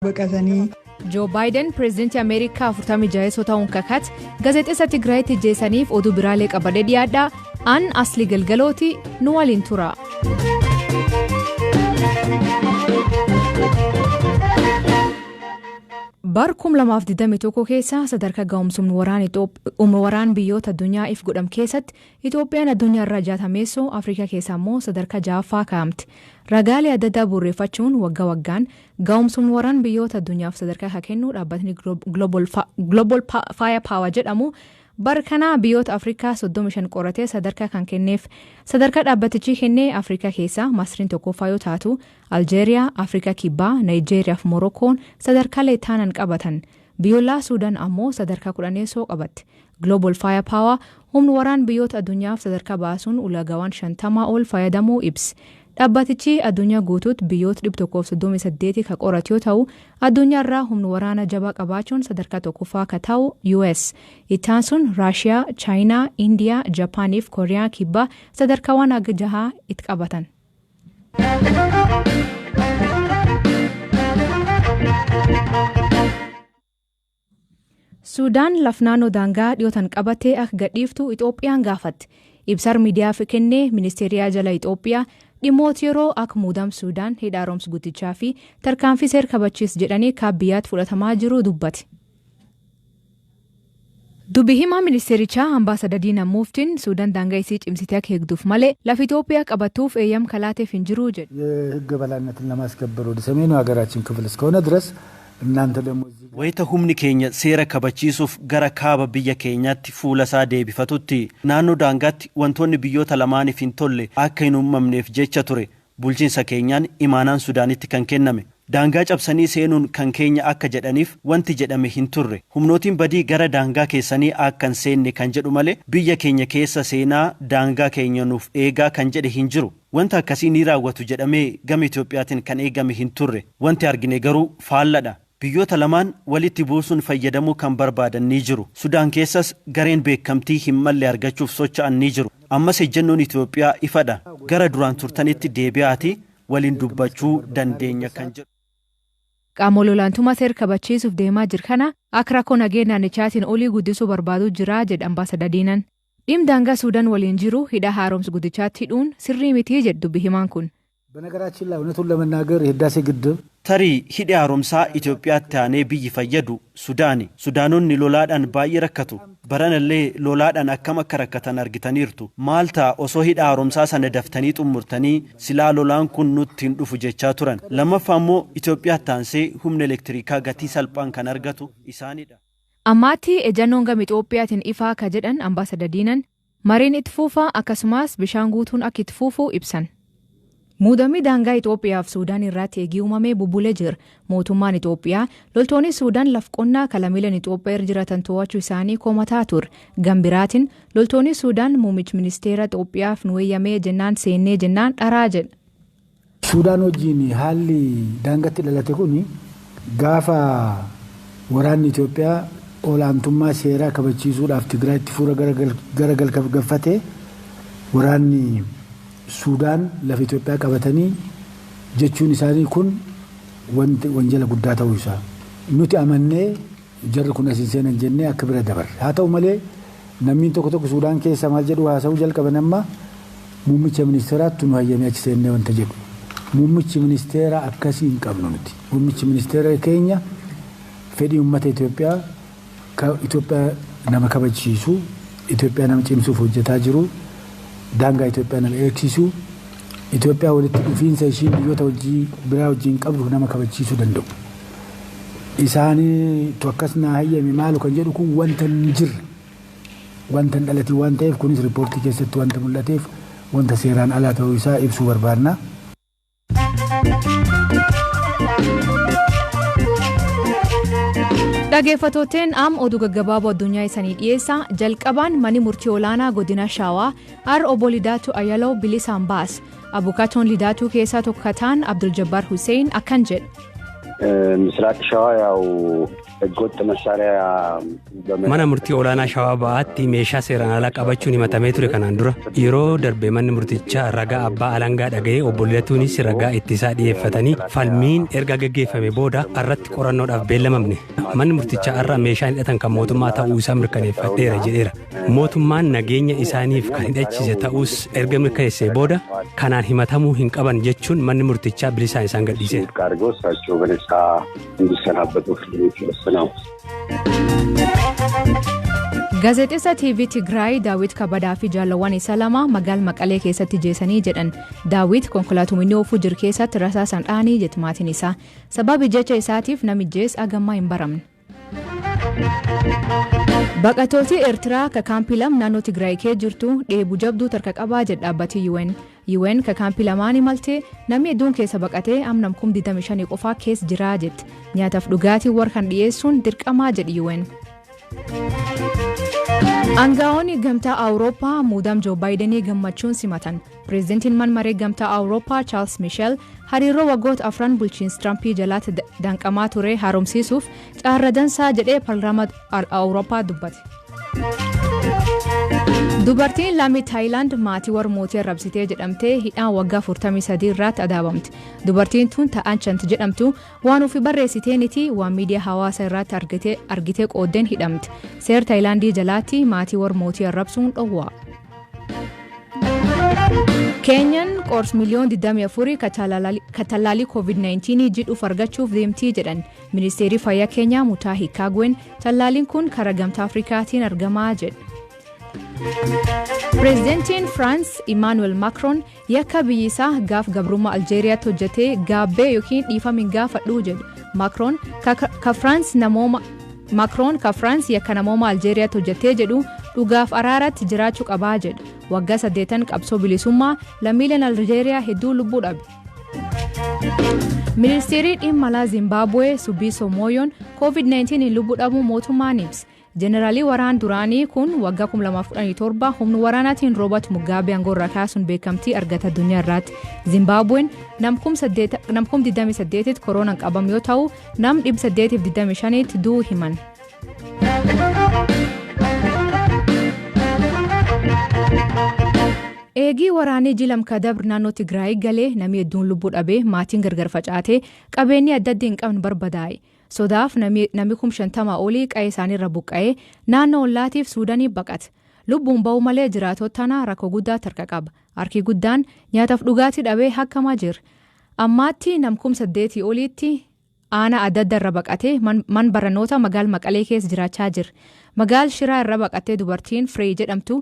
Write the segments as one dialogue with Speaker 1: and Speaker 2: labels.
Speaker 1: Baqatanii.
Speaker 2: Joo Baayiden pireezidantii Ameerikaa 46 ta'uun kakate. Gaazexeessa Tigraayitti jeessaniif oduu biraalee qabadee dhiyaadha. An Asli Galgalooti, nu waliin tura. Bar 2021 keessa sadarkaa ga'umsa humna waraana biyyoota addunyaa if godham keessatti Itoophiyaan addunyaa irraa 60ffaa, Afrikaa keessaa immoo sadarkaa ja'affaa kaa'amte. Ragaalee adda addaa bu'uureffachuun waggaa waggaan ga'umsa humna waraana biyyoota addunyaaf sadarkaa kan kennu dhaabbatni Global Fire Power jedhamu bara kana biyyoota Afrikaa 35 qoratee sadarkaa kan kenneef. Sadarkaa dhaabbatichi kennee Afrikaa keessaa Masriin tokkoffaa yoo taatu, Aljeeriyaa, Afrikaa Kibbaa, Naayijeeriyaa fi Morokkoon sadarkaalee itti qabatan. Biyyoolaa Suudaan ammoo sadarkaa 10ffaa qabatte. Global Fire Power humna waraan biyyoota addunyaaf sadarkaa baasuun ulaagaawwan 50 ol fayyadamuu ibse. Dhaabbatichi addunyaa guutuutti biyyoota 138 kan qoratu yoo ta'u, addunyaa irraa humna waraanaa jabaa qabaachuun sadarkaa tokkoffaa akka ta'u US. Ittaan sun Raashiyaa, Chaayinaa, Indiyaa, Japaanii fi Kooriyaa Kibbaa sadarkaawwan haga jahaa itti qabatan. Suudaan laf naannoo daangaa dhiyootan qabattee akka gadhiiftu Itoophiyaan gaafatte. Ibsar miidiyaaf kennee ministeeriyaa jala Itoophiyaa dhimmoota yeroo akka muudam Suudaan, hidha haaromsa guddichaa fi tarkaanfii seera kabachiis jedhanii kaab biyyaatti fudhatamaa jiru dubbate. Dubbi himaa ministeerichaa Ambaasadar Diinaa Muftiin Suudaan daangaa isii cimsitee akka eegduuf malee lafa Itoophiyaa qabattuuf eeyyam kalaateef hin jiru jedhe.
Speaker 3: የህግ የበላይነትን ለማስከበር ወደ ሰሜኑ ሀገራችን ክፍል እስከሆነ ድረስ እናንተ ደግሞ እዚህ
Speaker 4: Wayita humni keenya seera kabachiisuuf gara kaaba biyya keenyaatti fuula isaa deebifatutti naannoo daangaatti wantoonni biyyoota lamaaniif hin tolle akka hin uumamneef jecha ture bulchiinsa keenyaan imaanaan Sudaanitti kan kenname. Daangaa cabsanii seenuun kan keenya akka jedhaniif wanti jedhame hin turre. Humnootiin badii gara daangaa keessanii akka hin seenne kan jedhu malee biyya keenya keessa seenaa daangaa keenya nuuf eegaa kan jedhe hin jiru. Wanta akkasii ni raawwatu jedhamee gama Itoophiyaatiin kan eegame hin turre. Wanti argine garuu faalladha. Biyyoota lamaan walitti buusuun fayyadamuu kan barbaadan ni jiru. Sudaan keessas gareen beekamtii hin malle argachuuf socho'an ni jiru. Ammas ejjennoon Itoophiyaa ifadha. Gara duraan turtanitti deebi'aatii waliin dubbachuu dandeenya kan jedhu.
Speaker 2: Qaama olaantummaa seera kabachiisuuf deemaa jiru kana akka rakkoo nageenya naannichaatiin olii guddisuu barbaadu jira jedha Ambaasadar Diinaan. Dhimma daangaa Suudaan waliin jiru hidha haaromsa guddichaatti hidhuun sirrii mitii jedhu dubbi himaan kun.
Speaker 3: በነገራችን ላይ እውነቱን ለመናገር የህዳሴ ግድብ
Speaker 4: Tarii hidhi haaromsaa Itoophiyaatti aanee biyyi fayyadu Sudaani. Sudaanonni lolaadhaan baay'ee rakkatu. Baranallee lolaadhaan akkam akka rakkatan argitaniirtu. Maal ta'a osoo hidha haaromsaa sana daftanii xumurtanii silaa lolaan kun nutti hin dhufu jechaa turan. Lammaffaa immoo Itoophiyaatti aansee humna elektirikaa gatii salphaan kan argatu isaanidha.
Speaker 2: Ammaatti ejjannoon gama Itoophiyaatiin ifaa akka jedhan Ambaasadar Diinaan, mariin itti fufaa akkasumas bishaan guutuun akka itti fufu ibsan. Muudamni daangaa Itoophiyaa fi Suudaan irratti eegii uumamee bubbulee jira. Mootummaan Itoophiyaa loltoonni Suudaan laf qonnaa kalamiileen Itoophiyaa irra jiraatan to'achuu isaanii komataa ture. Gambiraatiin loltoonni Suudaan muummichi ministeera Itoophiyaaf nu eeyyamee jennaan seennee jennaan dharaa jedha.
Speaker 3: Suudaan wajjin haalli daangatti dhalate kun gaafa waraanni Itoophiyaa olaantummaa seeraa kabachiisuudhaaf Tigraayitti fuula garagalfate, waraanni Suudaan lafa Itoophiyaa qabatanii jechuun isaanii kun wanjala guddaa ta'uu isaa. Nuti amannee jarri kun asiin seenan jennee akka bira dabarre. Haa ta'u malee namni tokko tokko Suudaan keessa maal jedhu haasa'uu jalqaban, amma muummicha ministeeraatti nu hayyamee achi seennee wanta jedhu. Muummichi ministeeraa akkasii hin qabnu nuti. Muummichi ministeera keenya fedhii uummata Itoophiyaa, Itoophiyaa nama kabachiisu, Itoophiyaa nama cimsuuf hojjetaa jiru, daangaa Itoophiyaa nama eegsisu, Itoophiyaa walitti dhufiinsa ishii biyyoota hojii biraa wajjin qabdu nama kabachiisuu danda'u. Isaaniitu akkas naa hayyame maalu kan jedhu kun wanta hin jirre, wanta hin dhalatin waan ta'eef, kunis riippoortii keessatti wanta mul'ateef wanta seeraan alaa ta'uu isaa ibsuu barbaanna.
Speaker 2: Dhaggeeffattooteen, am oduu gaggabaaboo addunyaa isanii dhiyeessa. Jalqabaan manni murtii olaanaa godina Shaawaa har obbo Lidaatu Ayaloo bilisaan baase. Abukaatoon Lidaatuu keessaa tokko ta'an Abdul Jabbaar Hussein akkan jedhe.
Speaker 1: ምስራቅ ሸዋ ያው ህገወጥ መሳሪያ
Speaker 5: Mana murtii olaanaa Shawaa Ba'aatti meeshaa seeraan alaa qabachuun himatamee ture kanaan dura. Yeroo darbe manni murtichaa ragaa abbaa alangaa dhaga'ee obbo Lidatuunis ragaa ittisaa dhiyeeffatanii falmiin erga gaggeeffame booda irratti qorannoodhaaf beellamamne. Manni murtichaa irra meeshaan hidhatan kan mootummaa ta'uu isaa mirkaneeffadheera jedheera. Mootummaan nageenya isaaniif kan hidhachiise ta'us erga mirkaneessee booda kanaan himatamuu hin qaban jechuun manni murtichaa bilisaan isaan gadhiiseera.
Speaker 1: ውድቅ አድርገው እሳቸው በነፃ እንዲሰናበቱ ፍርድ ቤቱ የወሰነው።
Speaker 2: Gaazexeessaa TV Tigraay Daawit Kabadaa fi jaalawwan isaa lama magaala Maqalee keessatti jeesanii jedhan. Daawit konkolaatummaa inni oofuu jiru keessatti rasaasaan dhahanii jetti maatiin isaa. Sababi jecha isaatiif namni jees hagammaa hin baramne. Baqattooti Eertiraa ka kaampii lama naannoo Tigraay kee jirtu dheebuu jabduu tarka qabaa jedha dhaabbati UN. UN ka kaampii lamaan imaltee namni hedduun keessa baqatee amnam 25,000 qofaa keessa jiraa jetti. Nyaataaf dhugaatii warra kan dhiyeessuun dirqamaa jedhi UN. Aangaa'onni gamtaa Awurooppaa muudam Joo Baayidenii gammachuun simatan. Pireezidantiin manmaree gamtaa Awurooppaa Chaarls Miisheel hariiroo waggoota afran bulchiinsa Tirampii jalaatti danqamaa ture haaromsiisuuf carraa dansaa jedhee paarlaamaa Awurooppaa dubbate. Dubartiin lammii Taayilaand maatii warra mootii arrabsitee jedhamtee hidhaan waggaa 43 irratti adabamte. Dubartiin tun Ta'anchant jedhamtu waan ofii barreessiteeniti waan miidiyaa hawaasaa irratti argitee qooddeen hidhamte. Seera Taayilaandii jalaatti maatii warra mootii arrabsuun dhowwaa. Keenyaan qorsi miliyoon 24 ka tallaalii COVID-19 jidhuuf argachuuf deemtii jedhan. Ministeerri Fayyaa Keenyaa Mutahi Kagween tallaaliin kun karaa gamtaa Afrikaatiin argamaa jedha. Pireezidantiin Firaans Imaanuweel Maakroon yakka biyyi isaa gaaf gabrummaa Aljeeriyaatti hojjetee gaabbee yookiin dhiifama hin gaafadhuu jedhu. Maakroon ka Firaans yakka namooma Aljeeriyaatti hojjetee jedhu dhugaaf araaratti jiraachuu qabaa jedhu. Waggaa 8 qabsoo bilisummaa lammiileen Aljeeriyaa hedduu lubbuu dhabe. Ministeerri dhimma alaa Zimbaabuwee Subiisoo Mooyoon COVID-19 lubbuu dhabuu mootummaan ibse. Jeneraalii waraan duraanii kun waggaa 2017 humna waraanaatiin Roobert Mugaabee aangoo irraa kaasuun beekamtii argata addunyaa irraatti. Zimbaabuween nam 28 koronaan qabame yoo ta'u nam 825 du'uu himan. Eegii waraanee jilam kadabr naannoo Tigraay galee namni hedduun lubbuu dhabee maatiin gargar facaatee qabeenyi adda adda hin qabne barbadaa'e. Sodaaf namni 50,000 olii qa'ee isaaniirra buqqa'ee naannoo ollaatiif Suudaanii baqate. Lubbuun ba'uu malee jiraatota tana rakkoo guddaa tarka qaba. Harki guddaan nyaataaf dhugaatii dhabee hakkamaa jira. Ammaatti nam 8,000 oliitti aanaa adda adda irra baqatee man barnoota magaala Maqalee keessa jiraachaa jira. Magaala Shiraa irra baqatee dubartiin Firee jedhamtu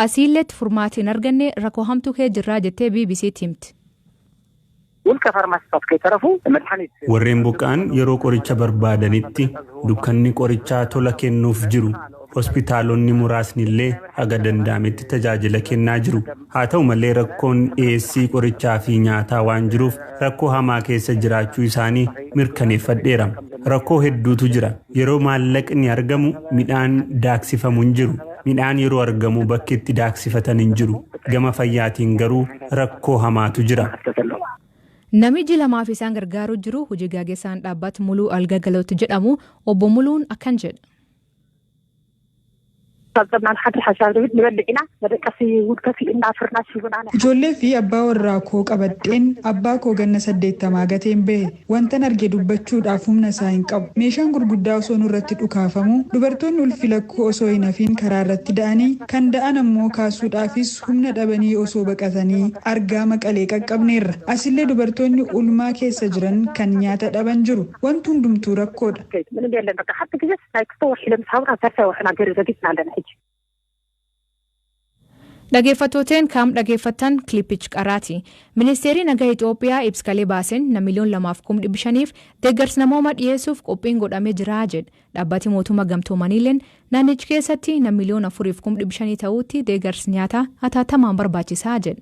Speaker 2: asiilletti furmaata hin arganne rakkoo hamtuu kee jirraa jettee BBCtti himti.
Speaker 6: Warreen buqqa'an yeroo qoricha barbaadanitti dukkanni qorichaa tola kennuuf jiru. Hospitaalonni muraasni illee haga danda'ametti tajaajila kennaa jiru. Haa ta'u malee rakkoon dhiyeessii qorichaa fi nyaataa waan jiruuf rakkoo hamaa keessa jiraachuu isaanii mirkaneeffadheera. Rakkoo hedduutu jira. Yeroo maallaqni argamu midhaan daaksifamu hin jiru. Midhaan yeroo argamu bakki itti daaksifatan hin jiru. Gama fayyaatiin garuu rakkoo hamaatu jira.
Speaker 2: Namichi lamaaf isaan gargaaruu jiru hojii gaggeessaan dhaabbata Muluu Algagalooti jedhamu obbo Muluun akkan jedha.
Speaker 7: Ijoollee fi abbaa warraa koo qabadheen abbaa koo ganna 80 gateen bahe wantan arge dubbachuudhaaf humna isaa hin qabu. Meeshaan gurguddaa osoo nurratti dhukaafamu dubartoonni ulfi lakkuu osoo hin hafiin karaa irratti da'anii kan da'an ammoo kaasuudhaafis humna dhabanii osoo baqatanii argaa Maqalee qaqqabneerra. Asillee dubartoonni ulmaa keessa jiran kan nyaata dhaban jiru. Wanti hundumtuu rakkoodha.
Speaker 2: Dhaggeeffattooteen kam dhaggeeffattan kilippichi qaraati. Ministeerri nagaa Itoophiyaa ibsa kalee baaseen na 2,500,000 deeggarsa namooma dhiyeessuuf qophiin godhamee jira jedhe. Dhaabbati mootummaa gamtoomaniileen naannichi keessatti na 4,500,000 ta'utti deeggarsi nyaataa hatattamaan barbaachisaa jedhe.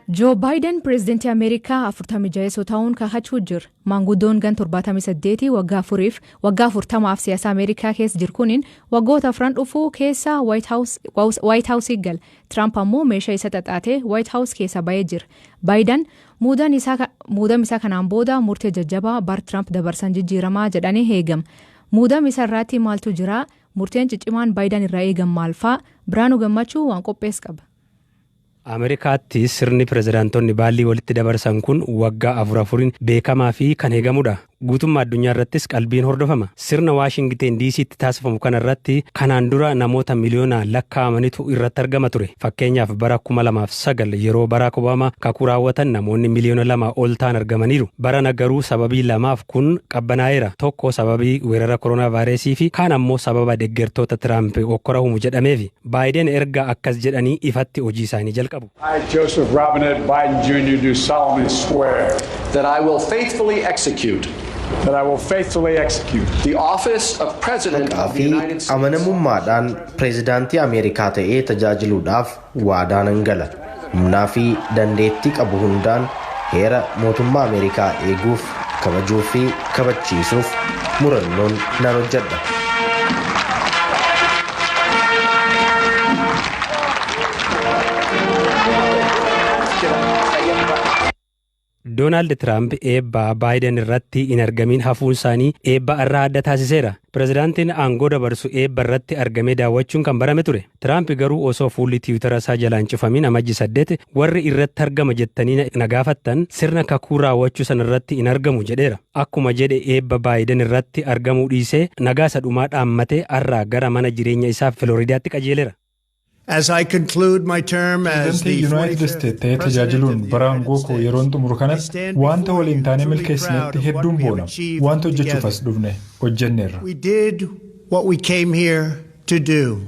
Speaker 2: Joo Baayiden pireezidantii Ameerikaa 46 ta'uun kakachuu jira. Maanguddoon gan 78 waggaa 40f siyaasa Ameerikaa keessa jiru kuniin waggoota 4 dhufuu keessa White House gala. Tiraamp ammoo meeshaa isa xaxaatee White House keessa ba'ee jira. Baayiden muudama isaa kanaan booda murtee jajjabaa bar Tiraamp dabarsan jijjiiramaa jedhanii eegama. Muudama isa irratti maaltu jira? Murteen ciccimaan Baayiden irraa eegam maal fa'a? Biraanuu Gammachuu waan qophees qaba.
Speaker 5: Ameerikaatti sirni pirezidaantonni baallii walitti dabarsan kun waggaa afur afuriin beekamaa fi kan eegamudha. Guutummaa addunyaa irrattis qalbiin hordofama. Sirna Waashingteen DC'tti taasifamu kana irratti kanaan dura namoota miliyoonaan lakkaa'amanitu irratti argama ture. Fakkeenyaaf, bara 2009 yeroo Baraak Obaamaa kakuu raawwatan namoonni miliyoona 2 ol ta'an argamaniiru. Barana garuu sababii lamaaf kun qabbanaa'eera. Tokko sababii weerara koronaa vaayirasii fi kaan ammoo sababa deeggartoota Tiraamp okkora humu jedhameefi. Baayiden erga akkas jedhanii ifatti hojii isaanii jalqabu.
Speaker 8: I, Joseph Robinette Biden Jr., do solemnly swear
Speaker 9: that I will faithfully execute
Speaker 8: that I will faithfully execute
Speaker 9: the office of President
Speaker 10: Haqaa
Speaker 9: of the
Speaker 10: fi
Speaker 9: United States.
Speaker 10: amanamummaadhaan pireezidaantii Ameerikaa ta'ee tajaajiluudhaaf waadaa nan gala. Humnaa fi dandeettii qabu hundaan heera mootummaa Ameerikaa eeguuf, kabajuu fi kabachiisuuf murannoon nan hojjedha.
Speaker 5: Doonaald Tiraamp eebba Baayiden irratti hin argamin hafuun isaanii eebba irraa adda taasiseera. Pireezidaantiin aangoo dabarsu eebba irratti argamee daawwachuun kan barame ture. Tiraamp garuu osoo fuulli Tiwutara isaa jalaan cufamin Amajji 8 "Warri irratti argama jettanii na gaafattan, sirna kakuu raawwachuu sana irratti hin argamu" jedheera. Akkuma jedhe eebba Baayiden irratti argamuu dhiisee nagaa isa dhumaa dhaammatee har'aa gara mana jireenya isaa Filooriidaatti qajeeleera.
Speaker 11: As I conclude my term as the
Speaker 12: Pireezidantii Yuunaayitid Isteet ta'ee tajaajiluun bara aangoo koo yeroon xumuru kanatti wanta waliin taanee milkeessinetti hedduun boona. Wanta hojjechuuf as dhufne hojjenneerra.
Speaker 11: We did what we came here to do.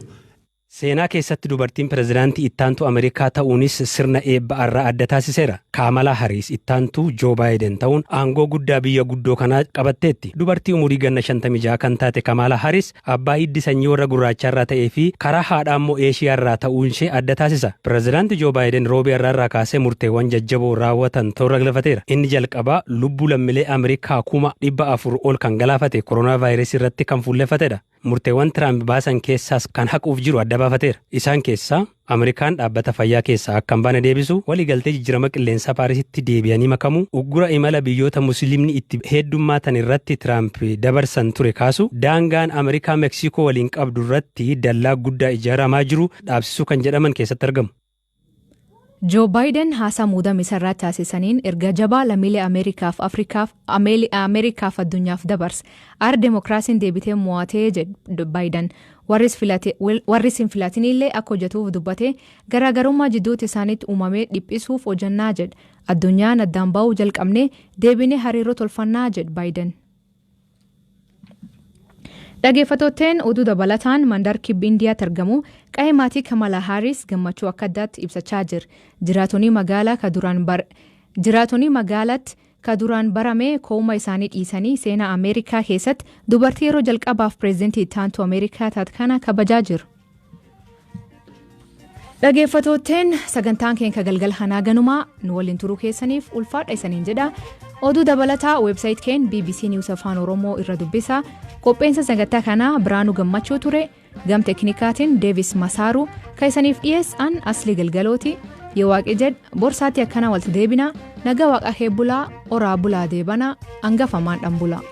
Speaker 5: Seenaa keessatti dubartiin pireezidaantii ittaantuu Ameerikaa ta'uunis sirna eebba irraa adda taasiseera. Kaamalaa Hariis ittaantuu Joo Baayiden ta'uun aangoo guddaa biyya guddoo kanaa qabatteetti. Dubartii umurii ganna 56 kan taate Kamaalaa Hariis abbaa hiddi sanyii warra gurraachaa irraa ta'ee fi karaa haadhaa immoo Eeshiyaa irraa ta'uun ishee adda taasisa. Pireezidaantii Joo Baayiden roobii irraa kaasee murteewwan jajjaboo raawwatan toora galfateera. Inni jalqabaa lubbuu lammiilee Ameerikaa 400,000 ol kan galaafate koronaa vaayirasii irratti kan fuulleeffatedha. Murteewwan Tiraamp baasan keessaas kan haquuf jiru adda baafateera. Isaan keessaa Ameerikaan dhaabbata fayyaa keessaa akka hin baane deebisu, waliigaltee jijjiirama qilleensaa Paarisitti deebi'anii makamuu, uggura imala biyyoota Musliimni itti heddummaatan irratti Tiraamp dabarsan ture kaasu, daangaan Ameerikaa Meeksikoo waliin qabdu irratti dallaa guddaa ijaaramaa jiru dhaabsisuu kan jedhaman keessatti argamu.
Speaker 2: Joo Baayiden haasaa muudama isa irratti taasisaniin erga jabaa lammiilee Ameerikaaf Afrikaaf Ameerikaaf addunyaaf dabarse. Aar demokiraasiin deebitee mo'atee jedhe Baayiden. Warri hin filatinillee akka hojjetuuf dubbate, garaagarummaa jidduutti isaaniitti uumamee dhiphisuuf hojjannaa jedhe. Addunyaan addaan ba'uu jalqabnee deebinee hariiroo tolfannaa jedhe Baayiden. Dhaggeeffattootteen oduu dabalataan, mandar kibba Indiyaatti argamu qa'ee maatii Kamala Haaris gammachuu akka addaatti ibsachaa jira. Jiraatonni magaalaatti ka duraan barame kooma isaanii dhiisanii seenaa Ameerikaa keessatti dubartii yeroo jalqabaaf pireezidantii itti Ameerikaa taate kana kabajaa jiru. Dhaggeeffattootteen, sagantaan keenya galgala kanaa ganumaa. Nu waliin turuu keessaniif ulfaadha isaniin jedha. Oduu dabalataa website keenya BBC News Afaan Oromoo irra dubbisa. Qopheensa sagantaa kanaa Biraanuu Gammachuu ture. Gam teeknikaatiin Deevis Masaaru kan isaniif dhiyeessan Aslii Galgalooti. Yoo waaqi jedhe borsaatti akkana walitti deebina. Nagaa waaqa kee bulaa, oraa bulaa, deebanaa hangafamaan dhan bulaa.